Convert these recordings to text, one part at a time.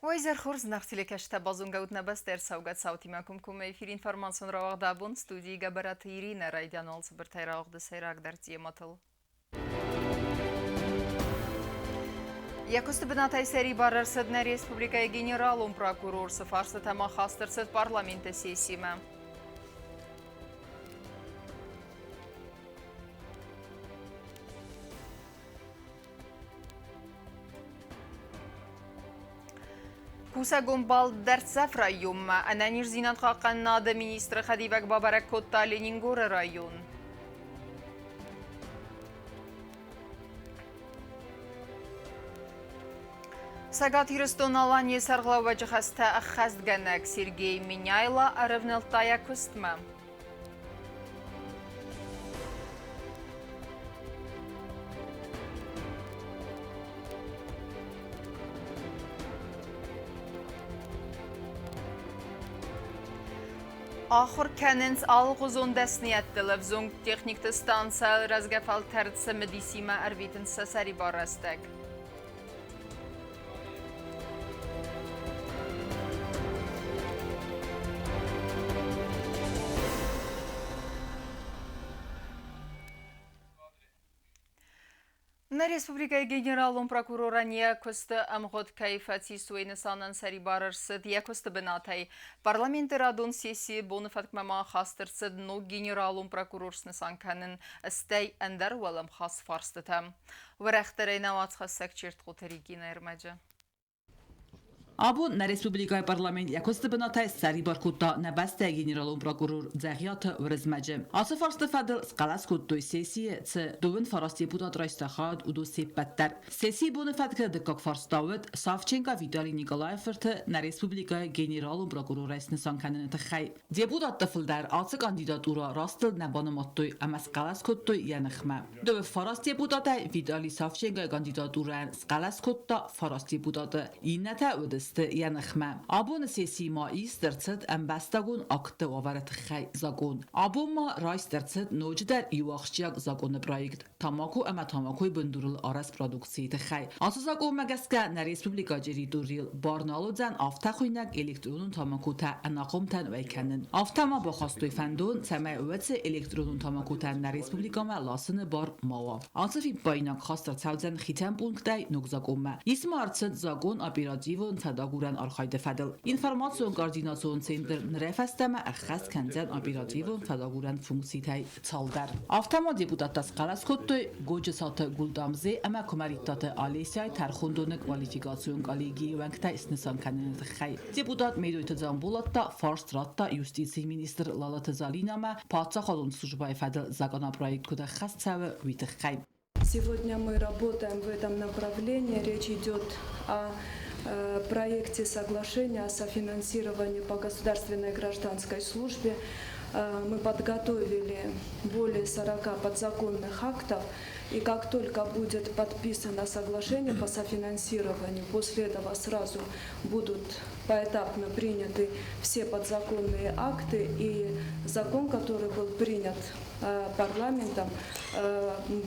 Уӕ изӕр хорз, зынаргъ телекӕсджытӕ, базонгӕ ут нӕ бӕстӕ ӕрцӕугӕ цаутимӕ комкоммӕ эфир информацион рауагъд абон студийы Гӕбӕраты Иринӕ райдиан уал цыбыртӕй рауагъды сӕйрагдӕр темӕтыл. Йӕ куысты бынатӕй сӕрибар ӕрцыд нӕ республикӕйы генералон прокурор, цы фарстытӕм ахаст ӕрцыд парламенты сессимӕ. Кусӕгон бал дӕрддзӕф районмӕ ӕнӕниздзинад хъахъхъӕнынады министры хӕдивӕг бабӕрӕг кодта Ленингоры район. Цӕгат Ирыстон-Аланийы сӕргълӕууӕджы хӕстӕ ӕххӕстгӕнӕг Сергей Меняйло ӕрӕвнӕлдта йӕ куыстмӕ. Ахуыр кӕнынц алыгъуызон дӕсныйӕдтыл ӕвзонг техникты станцӕйыл рӕзгӕ фӕлтӕр цымыдисимӕ ӕрвитынц сӕ сӕрибар рӕстӕг. Нӕ республикӕйы генералон прокурорӕн йӕ куысты ӕмгъуыд кӕй фӕцис, уый нысанӕн сӕрибар ӕрцыд йӕ куысты бынатӕй. Парламенты радон сессийы боны фӕткмӕ ма хаст ӕрцыд ног генералон прокурор снысан кӕнын, стӕй ӕндӕр уӕлӕмхас фарстытӕ. Уӕрӕхдӕрӕй нӕ уацхӕссӕг Чертхъоты Регинӕ ӕрмӕджы. Абон нӕ республикӕйы парламент йӕ куысты бынатӕй ссӕрибар кодта нӕ бӕстӕйы генералон прокурор Дзӕгъиаты Уырызмӕджы. Ацы фарсты фӕдыл схъӕлӕс кодтой сессийы цы дыууын фараст депутат райста хайад, уыдон се ппӕт дӕр. Сессийы боны фӕткы дыккаг фарста уыд Савченко Виталий Николайы фырты нӕ республикӕйы генералон прокурорӕй снысан кӕныны тыххӕй. Депутатты фылдӕр ацы кандидатурӕ растыл нӕ банымадтой ӕмӕ схъӕлӕс кодтой йӕ ныхмӕ. Дыууӕ фараст депутатӕй Виталий Савченкойы кандидатурӕйӕн схъӕлӕс кодта фараст депутаты, иннӕтӕ уыдысты йӕ ныхмӕ. Абоны сессийы ма ист ӕрцыд ӕмбӕстагон актты уавӕры тыххӕй закъон. Абон ма райст ӕрцыд ноджыдӕр иу ахсджиаг закъоны проект тамако ӕмӕ тамакойы бындурыл арӕзт продукцийы тыххӕй. Ацы закъонмӕ гӕсгӕ нӕ республикӕйы территорийыл бар нал уыдзӕн афтӕ хуыйнӕг электронон тамакотӕ ӕнахъомтӕн уӕй кӕнын. Афтӕ ма бахастой фӕндон, цӕмӕй УЦ электронон тамакотӕ нӕ республикӕмӕ ласыны бар ма уа. Ацы фиппаинаг хаст ӕрцӕудзӕн хицӕн пункттӕй ног закъонмӕ. Ис ма ӕрцыд закъон оперативон фӕдагурӕн архайды фӕдыл. Информацион-координацион центр нырӕй фӕстӕмӕ ӕххӕст кӕндзӕн оперативон фӕдагурӕн функцитӕй цалдӕр. Афтӕ ма депутаттӕ схъӕлӕс кодтой Годжысаты Гулдамзе ӕмӕ Куымӕридтаты Олесяйы тӕрхондоны квалификацион коллегийы уӕнгтӕ снысан кӕныны тыххӕй. Депутат Медойты Дзамболат та фарст радта юстицийы министр Лалыты Залинамӕ паддзахадон службӕйы фӕдыл законопроект куыд ӕххӕст цӕуы, уый тыххӕй. Сегодня мы работаем в этом направлении. Речь идет о проекте соглашения о софинансировании по государственной гражданской службе. Мы подготовили более 40 подзаконных актов, и как только будет подписано соглашение по софинансированию, после этого сразу будут поэтапно приняты все подзаконные акты, и закон, который был принят парламентом,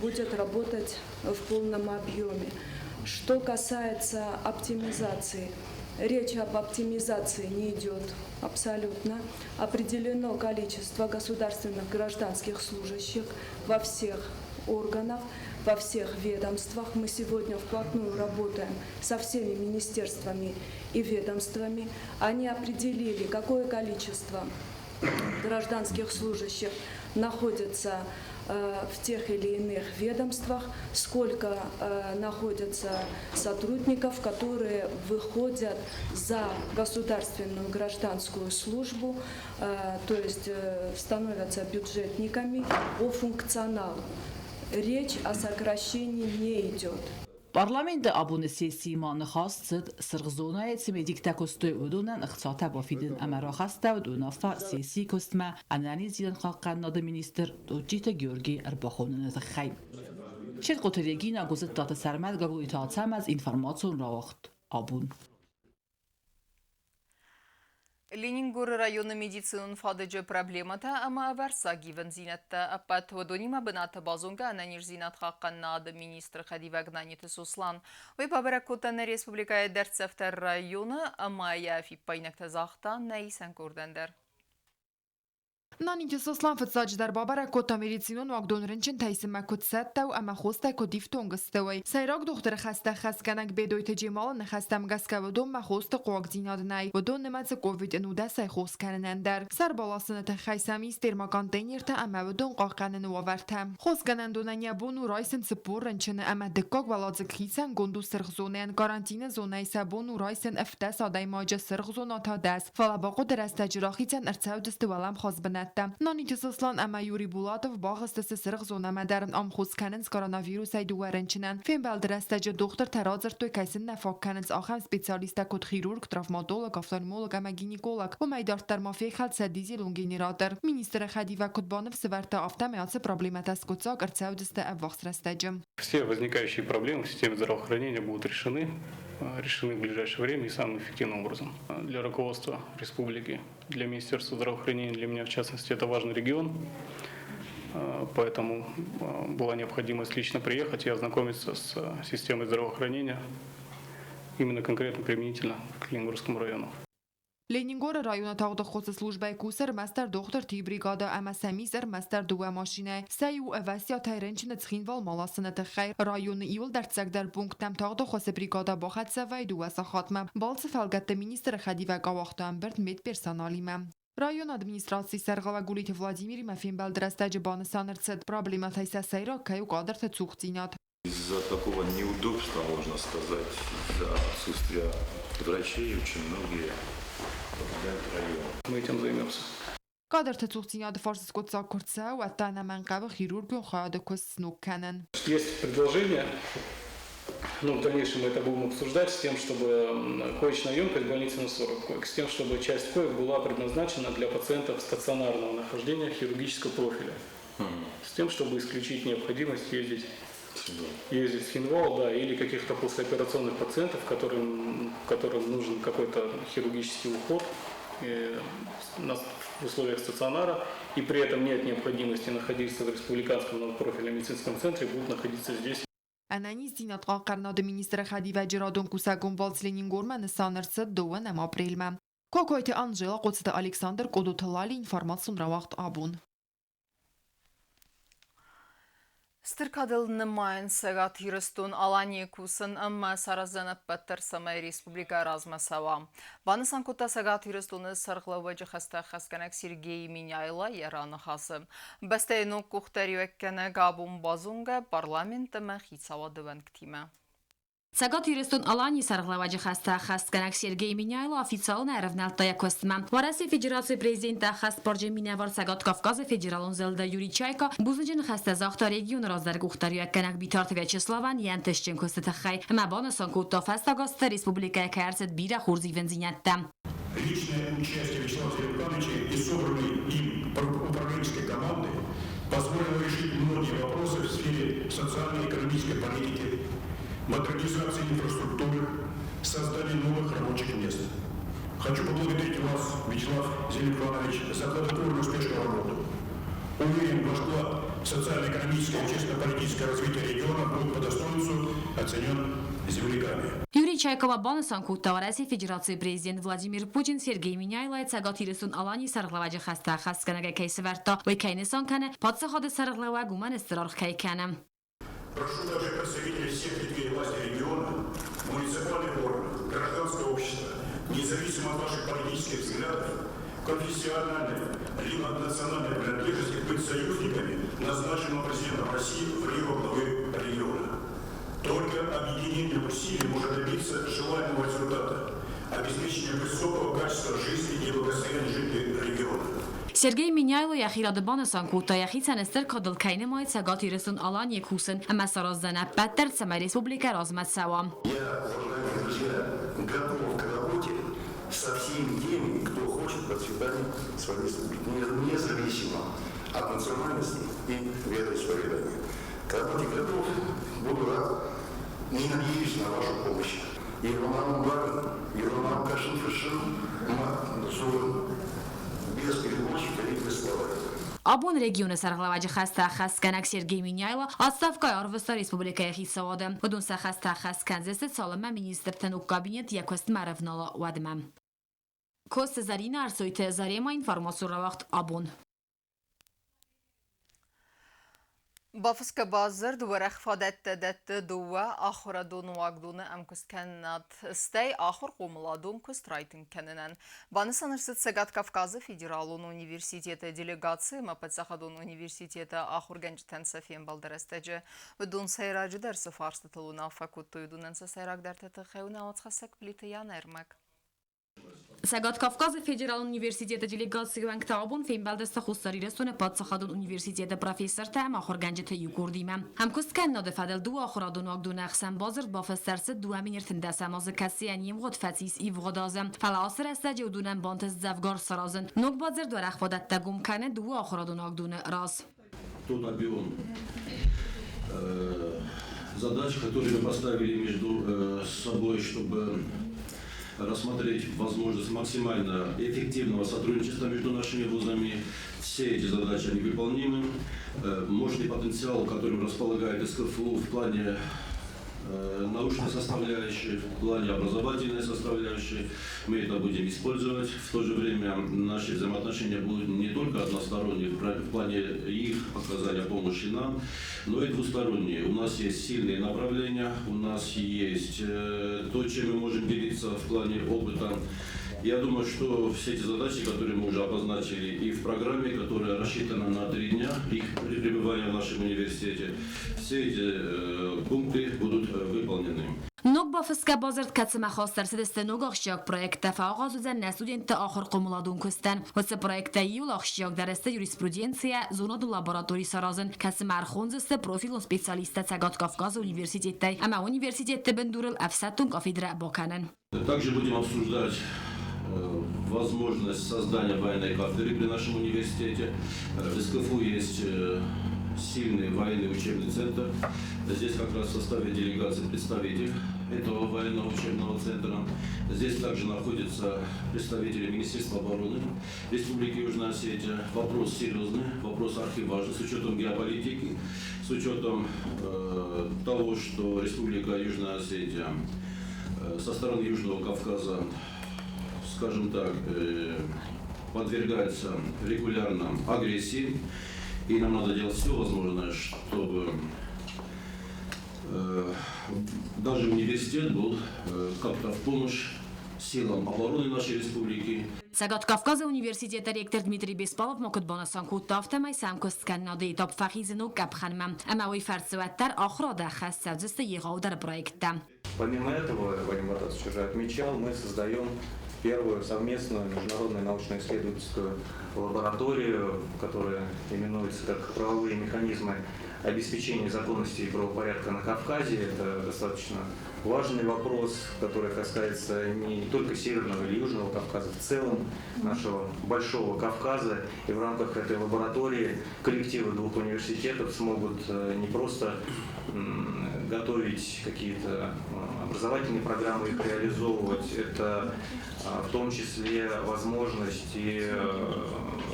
будет работать в полном объеме. Что касается оптимизации, речь об оптимизации не идет абсолютно. Определено количество государственных гражданских служащих во всех органах, во всех ведомствах. Мы сегодня вплотную работаем со всеми министерствами и ведомствами. Они определили, какое количество гражданских служащих находится в тех или иных ведомствах, сколько находится сотрудников, которые выходят за государственную гражданскую службу, то есть становятся бюджетниками по функционалу. Речь о сокращении не идет. Парламенты абоны сессийы ма ныхас цыд, цыргъ зонӕйы цы медиктӕ куыстой, уыдонӕн ӕхцатӕ бафидын ӕмӕ рахастӕуыд уынаффӕ сессийы куыстмӕ ӕнӕниздзинад хъахъхъӕнынады министр Тотчиты Георгийы ӕрбахоныны тыххӕй. Чертхъоты Регина, Гуызыттаты Сӕрмӕт, Гаглойты Ацӕмӕз, информацион рауагъд абон. Ленингоры районы медицинон фадыджы проблемӕтӕ ӕмӕ ӕвӕрццаг ивындзинӕдтӕ ӕппӕт уыдонимӕ бынаты базонгӕ ӕнӕниздзинад хъахъхъӕнынады министры хӕдивӕг Наниты Сослан. Уый бабӕрӕг кодта нӕ республикӕйы дӕрддзӕфдӕр районы ӕмӕ йӕ фиппаинӕгтӕ загъта нӕ исӕн къордӕн дӕр. Наниты Сослан фыццаджыдӕр бабӕрӕг кодта медицинон уагдон рынчынтӕй цымӕ куыд цӕттӕ у ӕмӕ хостӕ куыд ифтонг сты, уый. Сӕйраг дохтыры хӕстӕ хӕсгӕнӕг Бедойты Джемалы ныхӕстӕм гӕсгӕ уыдонмӕ хосты хъуагдзинад нӕй, уыдон нымӕцы ковид-19-ӕй хос кӕнынӕн дӕр. Сӕр баласыны тыххӕй сӕм ис термоконтейнертӕ ӕмӕ уыдон хъахъхъӕныны уавӕртӕ. Хосгӕнӕндонӕн йӕ бон у райсын 40 рынчыны ӕмӕ дыккаг уӕладзыг хицӕнгонд у сырх зонӕйӕн карантины зонӕйы сӕ бон у райсын 17 адӕймаджы, сырх зона та 10. Фӕлӕ бахъуыды рӕстӕджы рахицӕн ӕрцӕудзысты уӕлӕмхас бынӕттӕ. Наниты Сослан ӕмӕ Юрий Булатов бахызтысты сырх зонӕмӕ дӕр. Ам хос кӕнынц коронавирусӕй дыууӕ рынчынӕн. Фембӕлды рӕстӕджы дохтыртӕ радзырдтой, кӕй сын нӕ фаг кӕнынц ахӕм специалисттӕ, куыд хирург, травматолог, офтальмолог ӕмӕ гинеколог. Уымӕй дарддӕр ма фехӕлд сӕ дизелон генератор. Министры хӕдивӕг куыд баныфсӕвӕрдта, афтӕмӕй ацы проблемӕтӕ скъуыддзаг ӕрцӕудзысты ӕввахс рӕстӕджы. Все возникающие проблемы в системе здравоохранения будут решены в ближайшее время и самым эффективным образом. Для руководства республики, для Министерства здравоохранения, для меня в частности, это важный регион, поэтому была необходимость лично приехать и ознакомиться с системой здравоохранения, именно конкретно применительно к Ленингорскому району. Ленингоры районы тагъды хосы службӕйы кусы ӕрмӕстдӕр дохтырты бригадӕ ӕмӕ сӕм ис ӕрмӕстдӕр дыууӕ машинӕйы. Сӕ иу ӕвӕстиатӕй рынчыны Цхинвалмӕ ласыны тыххӕй. Районы иуыл дӕрддзӕгдӕр пункттӕм тагъды хосы бригадӕ бахӕццӕ вӕййы дыууӕ сахатмӕ. Балцы фӕлгӕтты министры хӕдивӕг ауагъта ӕмбырд медперсоналимӕ. Районы администрацийы сӕргълӕууӕг Гулиты Владимиримӕ фембӕлды рӕстӕджы банысан ӕрцыд, проблемӕтӕй сӕ сӕйраг кӕй у кадрты цухдзинад. Из-за такого неудобства, можно сказать, из-за отсутствия врачей очень многие покидают район. Мы этим займемся. Кадрты цухдзинады фарст скъуыддзаг куы рцӕуы, уӕд та ӕнӕмӕнгхъӕуы хирургион хайады куыст сног кӕнын. Есть предложение, но в дальнейшем мы это будем обсуждать, с тем, чтобы коечная емкость больницы на 40 коек, с тем, чтобы часть коек была предназначена для пациентов стационарного нахождения хирургического профиля, с тем, чтобы исключить необходимость ездить в Цхинвал, да, или каких-то послеоперационных пациентов, которым нужен какой-то хирургический уход в условиях стационара, и при этом нет необходимости находиться в республиканском многопрофильном медицинском центре, будут находиться здесь. Ӕнӕниздзинад хъахъхъӕнынады министры хӕдивӕджы радон кусӕгон балц Ленингормӕ нысан ӕрцыд 2 апрельмӕ. Кокойты Анжела, Хъоцыты Александр, Къодоты Лали, информацион рауагъд «Абон». Стыр кадыл нымайын Цӕгат Ирыстон-Аланийы кусын ӕмӕ сараздзӕн ӕппӕт дӕр, цӕмӕй республикӕ размӕ цӕуа. Банысан кодта Цӕгат Ирыстоны сӕргълӕууӕджы хӕстӕ ӕххӕстгӕнӕг Сергей Меняйло йӕ раныхасы. Бӕстӕйы ног къухдариуӕггӕнӕг абон базонгӕ парламент ӕмӕ хицауады уӕнгтимӕ. Цӕгат Ирыстон-Аланийы сӕргълӕууӕджы хӕстӕ ӕххӕстгӕнӕг Сергей Меняйло официалон ӕрӕвнӕлдта йӕ куыстмӕ. Уӕрӕсейы Федерацийы президенты ӕххӕстбарджын минӕвар Цӕгат Кавказы федералон зылды Юрий Чайка бузныджы ныхӕстӕ загъта регионы раздӕры къухдариуӕггӕнӕг Битарты Вячеславӕн йӕ ӕнтыстджын куысты тыххӕй ӕмӕ банысан кодта, фӕстаг азты республикӕйы кӕй ӕрцыд бирӕ хорз ивындзинӕдтӕ. Личное участие Вячеслава Зелимхановича и собранной им управленческой команды позволило решить многие вопросы в сфере социально-экономической политики, модернизации инфраструктуры, создания новых рабочих мест. Хочу поблагодарить вас, Вячеслав Зелимханович, за плодотворную успешную работу. Уверен, ваш вклад в социально-экономическое и общественно-политическое развитие региона будет по достоинству оценен земляками. Юрий Чайка ма банысан кодта, Уӕрӕсейы Федерацийы президент Владимир Путин Сергей Меняйлойы Цӕгат Ирыстон-Аланийы сӕргълӕууӕджы хӕстӕ ӕххӕстгӕнӕгӕй кӕй сӕвӕрдта, уый кӕй нысан кӕны, паддзахады сӕргълӕууӕг уымӕн стыр аргъ кӕй кӕны. Прошу также представителей всех ветвей власти региона, муниципальных органов, гражданского общества, независимо от ваших политических взглядов, конфессиональной либо национальной принадлежности, быть союзниками назначенного президентом России врио главы региона. Только объединением усилий можно добиться желаемого результата – обеспечения высокого качества жизни и благосостояния жителей региона. Сергей Меняйло йӕхи рады банысан кодта, йӕхицӕн стыр кадыл кӕй нымайы Цӕгат Ирыстон-Аланийы кусын ӕмӕ сараздзӕн ӕппӕт дӕр, цӕмӕй республикӕ размӕ цӕуа. Я, уважаемые друзья, готов к работе со всеми теми, кто хочет процветания своей республики, независимо от национальности и вероисповедания. К работе готов, буду рад и надеюсь на вашу помощь. Иронау ӕмбарын, иронау кӕсын, фыссын ӕмӕ дзурын без переводчика и без словаря. Абон регионы сӕргълӕууӕджы хӕстӕ ӕххӕстгӕнӕг Сергей Меняйло отставкӕйы арвыста республикӕйы хицауады. Уыдон сӕ хӕстӕ ӕххӕст кӕндзысты, цалынмӕ министрты ног кабинет йӕ куыстмӕ ӕрӕвнала, уӕдмӕ. Коцты Зӕринӕ, Ӕрсойты Зарема, информацион рауагъд абон. Бафысгӕ бадзырд уӕрӕх фадӕттӕ дӕтты дыууӕ ахуырадон уагдоны ӕмкуысткӕнынад, стӕй ахуыр-хъомыладон куыст райтынг кӕнынӕн. Банысан ӕрцыд Цӕгат Кавказы федералон университеты делегаци ӕмӕ паддзахадон университеты ахуыргӕнджытӕн сӕ фембӕлды рӕстӕджы. Уыдон сӕйраджыдӕр цы фарстытыл уынаффӕ кодтой, уыдонӕн сӕ сӕйрагдӕрты тыххӕй у нӕ уацхӕссӕг Плиты Яны ӕрмӕг. Цӕгат Кавказы федералон университеты делегацийы уӕнгтӕ абон фембӕлдысты Хуссар Ирыстоны паддзахадон университеты профессортӕ ӕмӕ ахуыргӕнджыты иу къордимӕ. Ӕмкуыст кӕнынады фӕдыл дыууӕ ахуырадон уагдоны ӕхсӕн бадзырд бафыст ӕрцыд 2013 азы, кӕцыйӕн йе мгъуыд фӕцис ивгъуыд азы. Фӕлӕ ацы рӕстӕджы уыдонӕн бантыст дзӕвгар саразын. Ног бадзырд уӕрӕх фадӕттӕ гом кӕны дыууӕ ахуырадон уагдоны раз. Тот объем задач, которые мы поставили между собой, чтобы рассмотреть возможность максимально эффективного сотрудничества между нашими вузами. Все эти задачи, они выполнимы. Мощный потенциал, которым располагает СКФУ в плане научной составляющей, в плане образовательной составляющей, мы это будем использовать. В то же время наши взаимоотношения будут не только односторонние в плане их оказания помощи нам, но и двусторонние. У нас есть сильные направления, у нас есть то, чем мы можем делиться в плане опыта. Я думаю, что все эти задачи, которые мы уже обозначили и в программе, которая рассчитана на 3 дня их пребывания в нашем университете, все эти пункты будут выполнены. Ног бафысгӕ бадзырд, кӕцымӕ хаст ӕрцыдысты ног ахсджиаг проекттӕ, фӕахъаз уыдзӕн нӕ студентты ахуыр-хъомыладон куыстӕн. Уыцы проекттӕй иуыл ахсджиагдӕр сты юриспруденцийӕ зонадон лаборатори саразын, кӕцымӕ ӕрхондзысты профилон специалисттӕ Цӕгат Кавказы университеттӕй ӕмӕ университетты бындурыл ӕфсӕддон кафедрӕ бакӕнын. Также будем обсуждать возможность создания военной кафедры при нашем университете. В СКФУ есть сильный военный учебный центр. Здесь как раз в составе делегации представитель этого военного учебного центра. Здесь также находятся представители Министерства обороны Республики Южная Осетия. Вопрос серьезный, вопрос архиважный с учетом геополитики, с учетом того, что Республика Южная Осетия со стороны Южного Кавказа, скажем так, подвергается регулярно агрессии. И нам надо делать все возможное, чтобы даже университет был как-то в помощь силам обороны нашей республики. Цӕгат Кавказы университеты ректор Дмитрий Беспалов ма куыд банысан кодта, афтӕмӕй сӕ ӕмкуысткӕнынады этап фӕхизы ног къӕпхӕнмӕ ӕмӕ уый фӕрцы уӕддӕр ахуырады ӕххӕст цӕудзысты егъаудӕр проекттӕ. Помимо этого, Вадим Ватасович уже отмечал, мы создаем первую совместную международную научно-исследовательскую лабораторию, которая именуется как «Правовые механизмы обеспечения законности и правопорядка на Кавказе». Это достаточно важный вопрос, который касается не только Северного или Южного Кавказа, в целом нашего Большого Кавказа. И в рамках этой лаборатории коллективы двух университетов смогут не просто готовить какие-то образовательные программы, их реализовывать. Это в том числе возможность и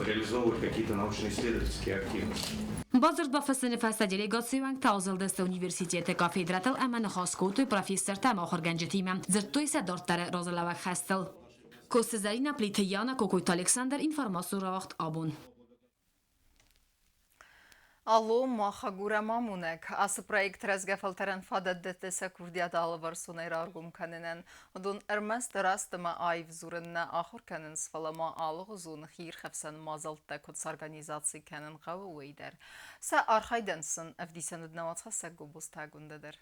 реализовывать какие-то научно-исследовательские активности. Бадзырд бафыссыны фӕстӕ делегацийы уӕнгтӕ азылдысты университеты кафедрӕтыл ӕмӕ ныхас кодтой профессортӕ ӕмӕ ахуыргӕнджытимӕ. Дзырдтой сӕ дарддӕры разылӕууӕг хӕстыл. Коцты Зӕринӕ, Плиты Яна, Кокойты Александр, информацион рауагъд абон. Алло, мах агурӕм амонӕг. Ацы проект рӕзгӕ фӕлтӕрӕн фадат дӕтты сӕ курдиат алыварсонӕй раргом кӕнынӕн. Уыдон ӕрмӕст раст ӕмӕ аив дзурын нӕ ахуыр кӕнынц, фӕлӕ ма алыгъуызон хиирхӕфсӕн мадзӕлттӕ куыд сорганизаци кӕнын хъӕуы, уый дӕр. Сӕ архайдӕн сын ӕвдисӕн уыд нӕ уацхӕссӕг Гобозты Агуындӕ дӕр.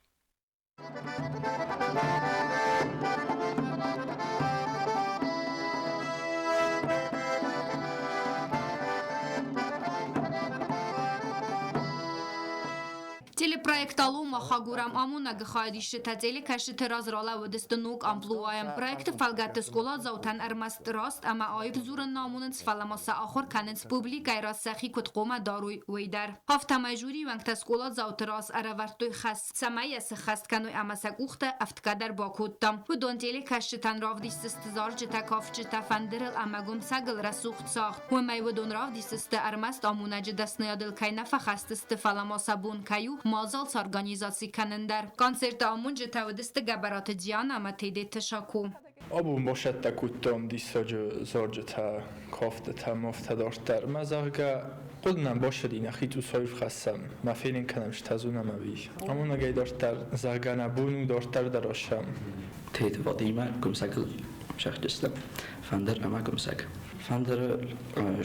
Телепроект «Алло, Мах агурӕм амонӕг-ы хайадисджытӕ телекӕсджыты раз ралӕууыдысты ног амплуайы. Проекты фӕлгӕтты скъоладзаутӕн ӕрмӕст раст ӕмӕ аив дзурын нӕ амонынц, фӕлӕ ма сӕ ахуыр кӕнынц публикӕйы раз сӕхи куыд хъуамӕ дарой, уый дӕр. Афтӕмӕй жюрийы уӕнгтӕ скъоладзауты раз ӕрӕвӕрдтой хӕс, цӕмӕй йӕ сыххӕст кӕной ӕмӕ сӕ къухтӕ ӕфтгӕ дӕр бакодта. Уыдон телекӕсджытӕн равдисдзысты зарджытӕ, кафджытӕ, фӕндырыл ӕмӕ гуымсӕгыл рӕсугъд цагъд. Уымӕй уыдон равдисдзысты ӕрмӕст амонӕджы дӕсныйадыл кӕй нӕ фӕхӕсдзысты, фӕлӕ ма сӕ бон кӕй у мадзал сорганизаци кӕнын дӕр. Концерты амонджытӕ уыдысты Гӕбӕраты Диана ӕмӕ Тедеты Шако. Абон бацӕттӕ кодтам диссаджы зарджытӕ, кафтытӕ, мафтӕ дарддӕр. Мӕ зӕгъгӕ, хъуыды нӕм бацыди, нӕхи цъусӕй рхӕссӕм, мӕ фенын кӕнӕм стӕзунӕм ӕви. Амонӕгӕй дарддӕр, зӕгъгӕ, нӕ бон у дарддӕр дӕр ассӕм. Теты Вадимӕ гуымсӕгыл сӕхджыстӕм фӕндыр ӕмӕ гуымсӕг. Фӕндыры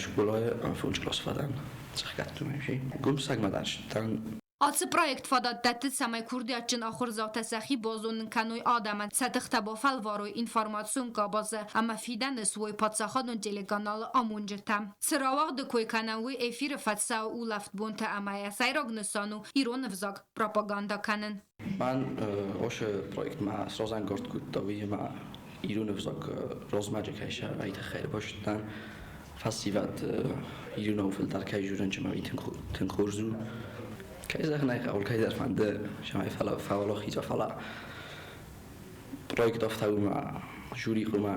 скъолайы фондз кълас фӕдӕн, цӕхгӕдтой. Гуымсӕгмӕ дӕр сдӕн. Ацы проект фадат дӕтты, цӕмӕй курдиатджын ахуырдзаутӕ сӕхи базонын кӕной адӕмӕн, сӕ тыхтӕ бафӕлварой информацион къабазы ӕмӕ фидӕны суой паддзахадон телеканалы амонджытӕ. Цы рауагъды кой кӕнӕм, уый эфиры фӕцӕуы улӕфтбонтӕ ӕмӕ йӕ сӕйраг нысан у ирон ӕвзаг пропагандӕ кӕнын. Мӕн ошо проектмӕ сразӕнгард кодта, уыимӕ ирон ӕвзаг размӕджы кӕй сӕ тыххӕй ӕрбацыдтӕн. Фӕсивӕд иронау фылдӕр кӕй дзурынц ӕмӕ уый тынг хорз у. Кӕй зӕгъын ӕй хъӕуы, кӕйдӕр фӕнды, цӕмӕй фӕуӕлахиз уа, фӕлӕ проект афтӕ у ӕмӕ жюри хъуамӕ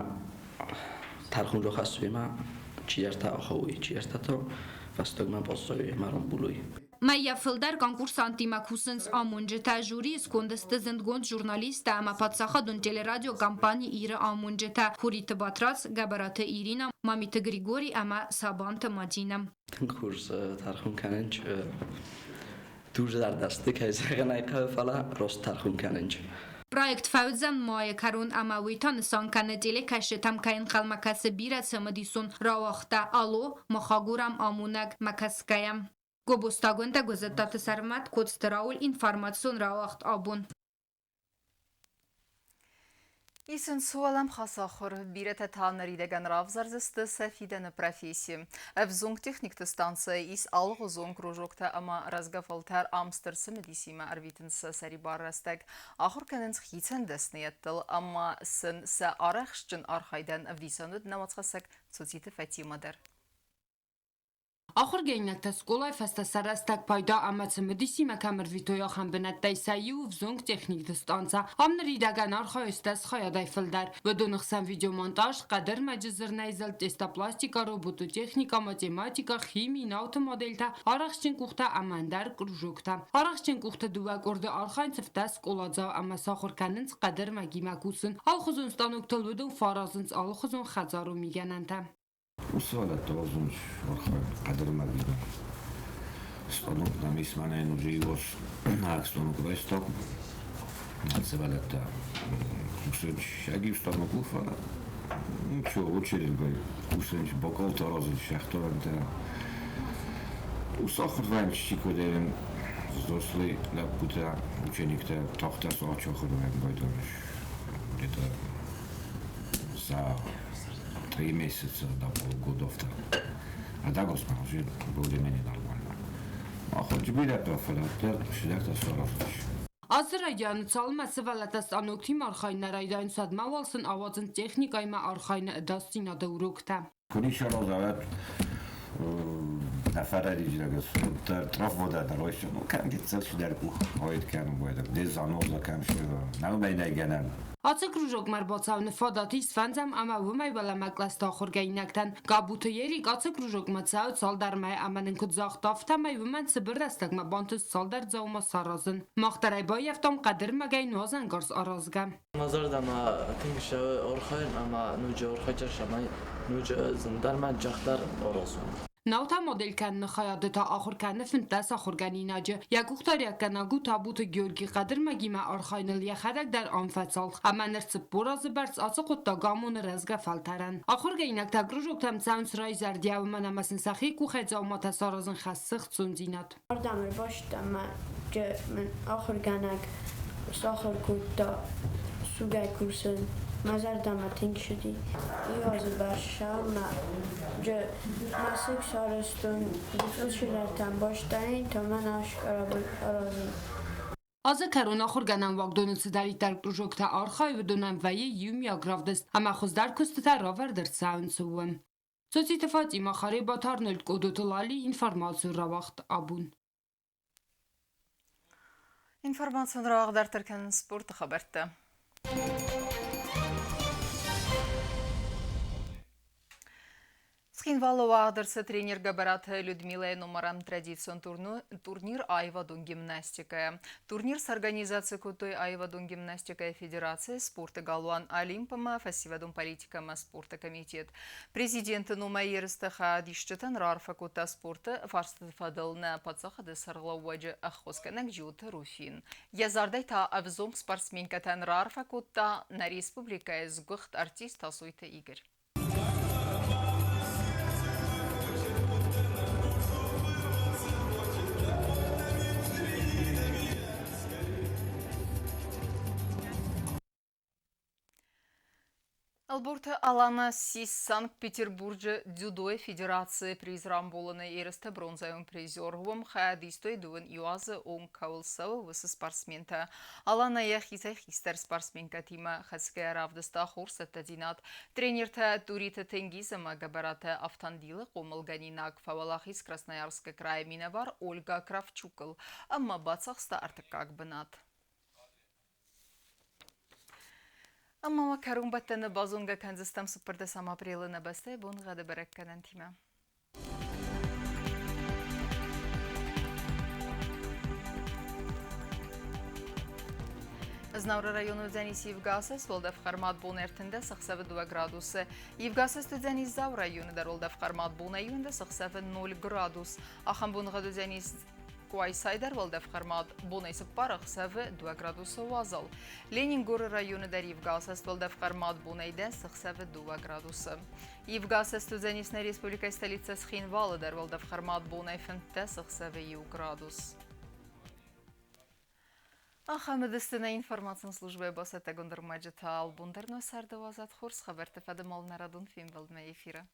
тӕрхон рахӕссой ӕмӕ чидӕртӕ ахауой, чидӕртӕ та фӕстагмӕ баззайой ӕмӕ рамбулой. Мӕйӕ фылдӕр конкурсанттимӕ кусынц амонджытӕ. Жюрийы сконды сты зындгонд журналисттӕ ӕмӕ паддзахадон телерадиокомпани Иры амонджытӕ Хуриты Батрадз, Гӕбӕраты Иринӕ, Мамиты Григорий ӕмӕ Сабанты Мадинӕ. Тынг хорз тӕрхон кӕнынц. Дурзӕрдӕсты, кӕй зӕгъын ӕй хъӕуы, фӕлӕ раст тӕрхон кӕнынц. Проект фӕуыдзӕн майы кӕрон ӕмӕ уый та нысан кӕны телекӕсджытӕм кӕй ӕнхъӕлмӕ кӕсы бирӕ цымыдисон рауагъта «Алло, мах агурӕм амонӕг» мӕ кӕсгӕйӕ. Гобозтагондӕ Гуызӕттаты Сӕрмӕт, Коцты Рауль, информацион рауагъд абон. Исынц уӕлӕмхас ахуыр. Бирӕтӕ та ныридӕгӕн равзардзысты сӕ фидӕны професси. Ӕвзонг техникты станцӕйы ис алыгъуызон кружоктӕ ӕмӕ рӕзгӕ фӕлтӕр ам стыр цымыдисимӕ ӕрвитынц сӕ сӕрибар рӕстӕг. Ахуыр кӕнынц хицӕн дӕсныйӕдтыл ӕмӕ сын сӕ арӕхстджын архайдӕн ӕвдисӕн уыд нӕ уацхӕссӕг Цоциты Фатимӕ дӕр. Ахуыргӕнинӕгтӕ скъолайы фӕстӕ сӕ рӕстӕг пайда ӕмӕ цымыдисимӕ кӕм ӕрвитой, ахӕм бынӕттӕй сӕ иу ӕвзонг техникты станцӕ. Ам ныридӕгӕн архайы стӕс хайадӕй фылдӕр. Уыдоны хсӕн видеомонтаж, хъӕдӕрмӕджы зырнӕйзӕлд, тестопластикӕ, робототехникӕ, математикӕ, хими, науты модельтӕ, арӕхстджын къухтӕ ӕмӕ ӕндӕр кружоктӕ. Арӕхстджын къухты дыууӕ къорды архайынц ӕфтӕ скъоладзау ӕмӕ сахуыр кӕнынц хъӕдӕрмӕгимӕ кусын. Алыхуызон станоктыл уыдон фӕаразынц алыхуызон хӕдзарон мигӕнӕнтӕ. Уыцы фадӕттӕ уадзынц архайд хъӕдӕрмӕгимӕ. Станок нӕм ис мӕнӕ ноджы иу станок райстам. Сывӕллӕттӕ кусынц сӕгиу станок у, фӕлӕ ничего, очередьгай кусынц, бокалтӕ аразынц, сӕхтӕрӕнтӕ. Уыцы ахуыр вӕййынц чикодӕрӕн взрослый лӕппутӕ, учениктӕ тагъддӕр цы ахуыр вӕййын байдайынц где-то за 3 месяца до полгода. А дагос уже более-менее нормально. А хоть бирӕтӕ, фӕлӕ чидӕртӕ саразынц. Ацы райдианы цалынмӕ сывӕллӕттӕ станоктимӕ архайын нӕ райдайынц, уӕдмӕ уал сын ауадзынц техникӕимӕ архайыны ӕдасдзинады уроктӕ. Куы разавӕд нафараризрагас трафвода ройся, ну кӕм гыццыл чидӕр къух хойд кӕнын байдӕг, де заноза кӕм нӕу гӕнӕн. Ацы кружокмӕ ӕрбацӕуыны фадат ис фӕндзӕм ӕмӕ уымӕй уӕлӕмӕ кълӕсты ахуыргӕнинӕгтӕн. Габуты Ерик ацы кружокмӕ цӕуы цалдӕр мӕйы ӕмӕ нын куыд загъта, афтӕмӕй уымӕн цыбыр рӕстӕгмӕ бантыст цалдӕр дзаума саразын. Мах дӕр ӕй баййӕфтам хъӕдырмӕгӕй нуазӕнгарз аразгӕ. Мӕ зӕрдӕмӕ тынг ссӕуы архайын ӕмӕ ноджы архайджы цӕмӕй ноджы зындӕр мӕ джахдӕр аразон. Наута модель кӕныны хайады та ахуыр кӕны 15 ахуыргӕнинаджы. Йӕ къухдариуӕггӕнӕг у Табуты Георгий хъӕдырмӕгимӕ архайыныл йӕхӕдӕг дӕр ам фӕцалх ӕмӕ ныр 40 азы бӕрц ацы хъуыддаг амоны рӕзгӕ фӕлтӕрӕн. Ахуыргӕнинӕгтӕ кружоктӕм цӕуынц райзӕрдиа, уымӕн ӕмӕ сын сӕхи къухӕй дзауматӕ саразын хӕссы хцондзинад. Ардӕм ӕрбацыдтӕн ӕмӕ мын ахуыргӕнӕг сахуыр кодта сугӕй кусын. Мӕ зӕрдӕмӕ тынг цыди. Иу азы бӕрц сӕумӕ мӕсыг сарӕзтон, гыццыл чидӕртӕм бастаин, та мӕн аразын. Азы кӕрон ахуыргӕнӕн уагдоны цыдӕриддӕр кружоктӕ архайы, уыдонӕн вӕййы иумиаг равдыст ӕмӕ хуыздӕр куыстытӕ равӕрд ӕрцӕуынц уым. Цоциты Фатимӕ, Харебаты Арнольд, Къодоты Лали, информацион рауагъд абон. Информацион рауагъд дарддӕр кӕнынц спорты хабӕрттӕ. Цхинвалы уагъд ӕрцыд тренер Гӕбӕраты Людмилӕйы номарӕн традицион турнир аивадон гимнастикӕйӕ. Турнир сорганизаци кодтой аивадон гимнастикӕйы федерацийы спорты галуан Олимп ӕмӕ фӕсивӕдон политикӕ ӕмӕ спорты комитет. Президенты номӕй ерысты хайадисджытӕн раарфӕ кодта спорты фарстыты фӕдыл нӕ паддзахады сӕргълӕууӕджы ӕххуысгӕнӕг Джиоты Руфин. Йӕ зардӕй та ӕвзонг спортсменкӕтӕн раарфӕ кодта нӕ республикӕйы сгуыхт артист Тасойты Игорь. Ӕлборты Алана ссис Санкт-Петербурджы дзюдойы федерацийы приз рамбулыны ерысты бронзӕйон призер. Уым хайад истой дыууын иу азы онг кӕуыл цӕуы, уыцы спортсментӕ. Алана йӕхицӕй хистӕр спортсменкӕтимӕ хӕцгӕйӕ равдыста хорз цӕттӕдзинад. Тренертӕ Туриты Тенгиз ӕмӕ Гӕбӕраты Автандилы хъомылгӕнинаг фӕуӕлахиз Красноярскы крайы минӕвар Ольга Кравчукыл ӕмӕ бацахста ӕртыккаг бынат. Ӕмӕ ма кӕронбӕттӕны базонгӕ кӕндзыстӕм цыппӕрдӕсӕм апрелы нӕ бӕстӕйы боныгъӕды бӕрӕггӕнӕнтимӕ. Знауыры районы уыдзӕнис Ивгасы, уӕлдӕф хъӕрмад бон 13 ӕхсӕвы 2 градусы. Ивгасы уыдзӕнис Дзауы районы дӕр уӕлдӕф хъӕрмад бонӕй 11 ӕхсӕвы 0 градус. Ахӕм боныгъӕд уыдзӕнис Къуайсайы дӕр уӕлдӕф хъӕрмад бонӕй цыппар ӕхсӕвы 2 градусы уазал. Ленингоры районы дӕр ивгасӕст уӕлдӕф хъӕрмад бонӕй 10 ӕхсӕвы 2 градусы. Ивгасӕст уыдзӕнис нӕ республикӕйы столицӕ Цхинвалы дӕр уӕлдӕф хъӕрмад бонӕй 15 ӕхсӕвы 1 градус. Ахӕм уыдысты нӕ информацион службӕйы бацӕттӕгонд ӕрмӕджытӕ. Албон дӕр нӕ царды уадзӕд хорз хабӕртты фӕдыл нӕ радон фембӕлдмӕ эфиры.